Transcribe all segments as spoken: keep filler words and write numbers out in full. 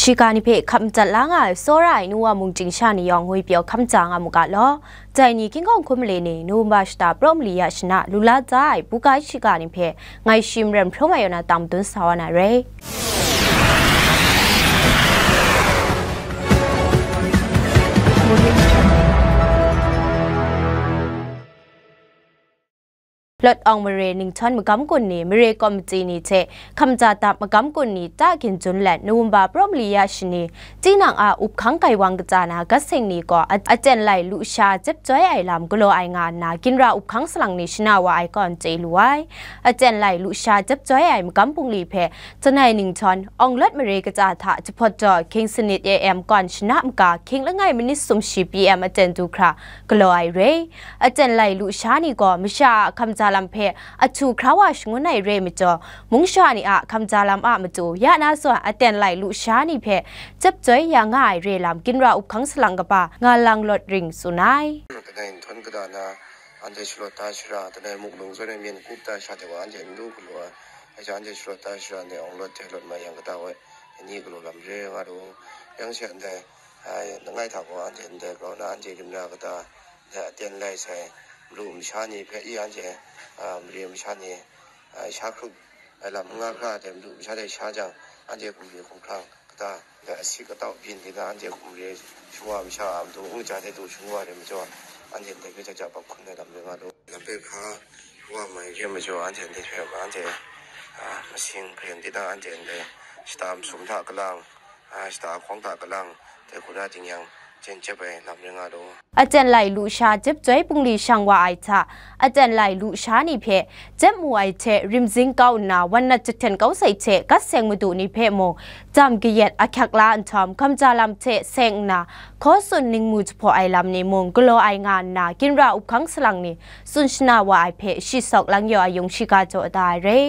Shiga ni hpe hkap madat la nga ai tsawra ai nuwa mung chyingsha ni yawng ngwi pyaw hkam ja nga mu ga law. Dai ni King Kong hkum mali ni November shata praw mali ya shana lu la da ai buga shiga ni hpe ngai shi maren hprawng ai yaw na tang madun sa wa na rai. Lawt Awng mare ninghtawng magam kun ni, mare kawmiti ni hte hkamja dap magam kun ni ta ginjun let November praw mali ya shani, tinang a up hkang gaiwang kata na gat seng ni gaw a-, aten lai lusha jep joi ai lam galaw ai nga nna, ginra up hkang salang ni shana wa ai kaw n chye lu ai. Aten lai lusha jep joi ai magam bungli hpe, Janai ninghtawng, Awng Lawt mare kata hta jahpawt jaw hkying sanit A M kawn shana maga hkying langai minit sumshi P M aten du hkra galaw ai re. Aten lai lusha ni gaw masha a hkamja lam hpe ahtu hkra wa shangun ai re majaw, mungsha ni a hkamja lam a matu ya na zawn aten lai lusha ni hpe jep joi ya nga ai re lam ginra up hkang salang kaba nga lang lawt ring tsun ai. Kadai nhtawng kada na, anhte shalawt da shara, kadai muk lung zawn ai myen kup da sha hte wa anhte n lu galaw ai. Dai sha anhte shalawt da shara ndai Awng Lawt hte Lawt Mai Yang kata wa ni galaw lam re nga lu. Yang she ndai, ai, langai hta gaw anhte ndai grau na anhte ginra kata, ndai aten lai sai, malu masha ni hpe i anhte, a, mare masha ni, a, sha hkrup ai lam n nga hkra, dai malu masha dai sha jang, anhte hkum re hkum hkrang kata, dai asi katau byin di na, anhte hkum re shawa masha a matu n kaja hte du shawa re majaw, anhte ndai hpe jaja bap hkun ai lam rai nga lu. Lam hpe hka wa mai re majaw, anhte ndai hpe anhte, a, masing hpren di na, anhte ndai shata masum hta kalang, a, shata hkawng hta kalang, dai hkuna ting yang, jen jep ai lam rai nga lu. Aten lai lusha jep joi bungli shang wa ai hta, aten lai lusha ni hpe jep mu ai hte rimzing kau nna, wan nat jahten kau sai hte gat seng madu ni hpe mung, dam kayat ahkyak la nhtawm, hkamja lam hte seng nna, hkaw tsun ningmu jahpaw ai lam ni mung galaw ai nga nna, ginra up hkang salang ni tsun shana wa ai hpe shi sawk lang yaw ayung shiga jaw da ai re.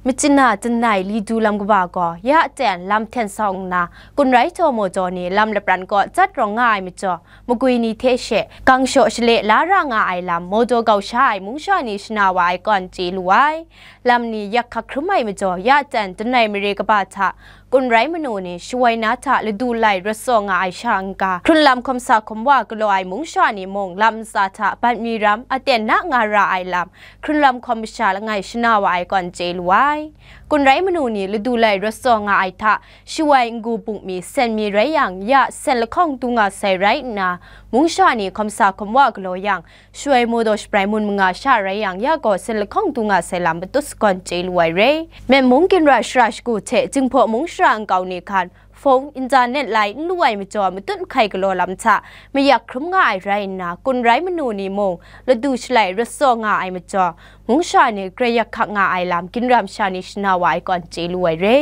Machina Janai li du lam kaba gaw, ya ten lam hten sawng nna, Kunrai Jaw Maw Jaw ni lam lapran kaw jat rawng nga ai majaw, magwi ni hte she, gang shaw shale la ra nga ai lam, maw jaw gau sha ai mungsha ni shana wa ai kaw n chye lu ai. Lam ni yak hkak hkrum ai majaw, ya ten Janai mare kaba hta, Kunrai manu ni shawoi na hta ladu lai rawt tsaw nga ai sha n-ga, hkrunlam hkawm sa hkawm wa galaw ai mungsha ni mung lam ntsa hta bat mi ram aten na nga ra ai lam, hkrunlam hkawm masha langai shana wa ai kaw n chye lu ai. Kunrai manu ni ladu lai rawt tsaw nga ai hta, shawoi n-gu buk mi sen mi rai yang, ya sen lahkawng du nga sai rai nna, mungsha ni hkawm sa hkawm wa galaw yang, shawoi maw daw shabrai mun manga sha rai yang, ya gaw sen lahkawng du nga sai lam matut sagawn chye lu ai re. Myen mung ginra shara shagu hte Jinghpaw mung shara nkau ni hkan, hpung, internet lai n lu ai majaw, matut mahkai galaw lam hta mayak hkrum nga ai rai nna, Kunrai manu ni mung ladu shalai rawt tsaw nga ai majaw, mungsha ni grai yak hkak nga ai lam, ginra masha ni shana wa ai kaw n chye lu ai re.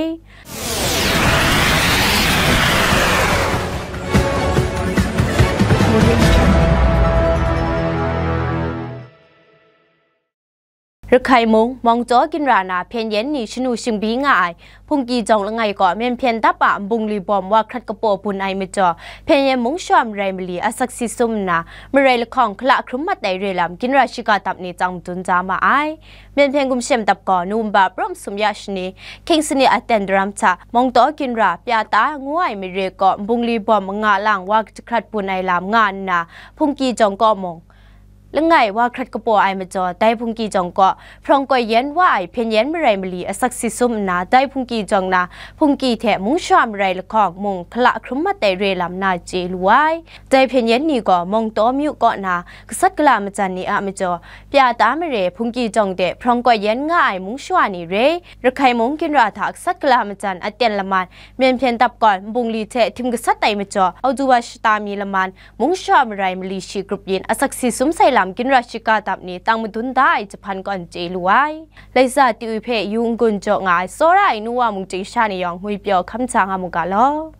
Rakhai mung, Mawngtaw ginra na hpyen yen ni shanu shingbi nga ai Hpungki jawng langai kaw myen hpyen dap a nbungli bawm wa hkrat kapaw bun ai majaw, hpyen yen mungsha marai mali asak si sum nna, marai lahkawng hkala hkrum mat ai re lam ginra shiga dap ni tang madun da ma ai. Myen hpyen gumshem dap gaw November praw masum ya shani, hkying sanit aten daram hta, Mawngtaw ginra, Pyata ngu ai mare kaw nbungli bawm manga lang wa jahkrat bun ai lam nga nna, Hpungki jawng kaw mung, langai wa hkrat kapaw ai majaw, dai Hpungki jawng kaw hprawng koi yen wa ai hpyen yen marai mali asak si sum nna, dai Hpungki jawng na Hpungki hte mungsha marai lahkawng mung hkala hkrum mat ai re lam na chye lu ai. Dai hpyen yen ni gaw Mawngtaw myu kaw na gasat gala majan ni a majaw, Pyata mare Hpungki jawng de hprawng koi yen nga ai mungsha ni re, Rakhai mung ginra hta gasat gala majan aten laman, myen hpyen dap gawn nbungli hte htim gasat ai majaw, Oktober shata mi laman, mungsha marai mali shi grup yin asak si sum sai lam ginra shiga dap ni tang madun da ai jahpan kaw n chye lu ai. Laisa Tiwi hpe yu n-gun jaw nga ai tsawra ai nuwa mung chyingsha ni yawng ngwi pyaw hkam ja nga mu ga law.